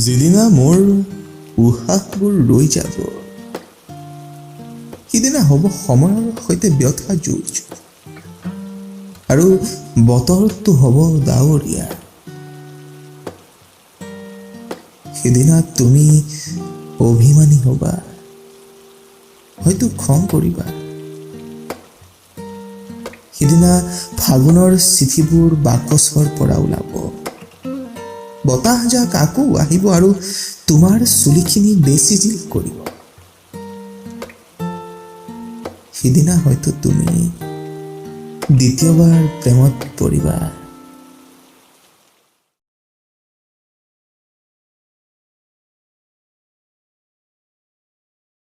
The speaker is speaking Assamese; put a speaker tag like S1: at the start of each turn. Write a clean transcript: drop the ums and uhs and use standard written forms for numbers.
S1: যিদিনা মোৰ উশাহবোৰ ৰৈ যাব, সিদিনা হ'ব সময়ৰ সৈতে ব্যথা যুঁজ আৰু বতৰটো হ'ব ডাৱৰীয়া। সিদিনা তুমি অভিমানী হ'বা, হয়তো খং কৰিবা। সিদিনা ফাগুনৰ চিঠিবোৰ বাকচৰ পৰা ওলাব, বতাহজাক আকৌ আহিব আৰু তোমাৰ চুলিখিনি বেচিজিল কৰিব। সিদিনা হয়তো তুমি দ্বিতীয়বাৰ প্ৰেমত পৰিবা।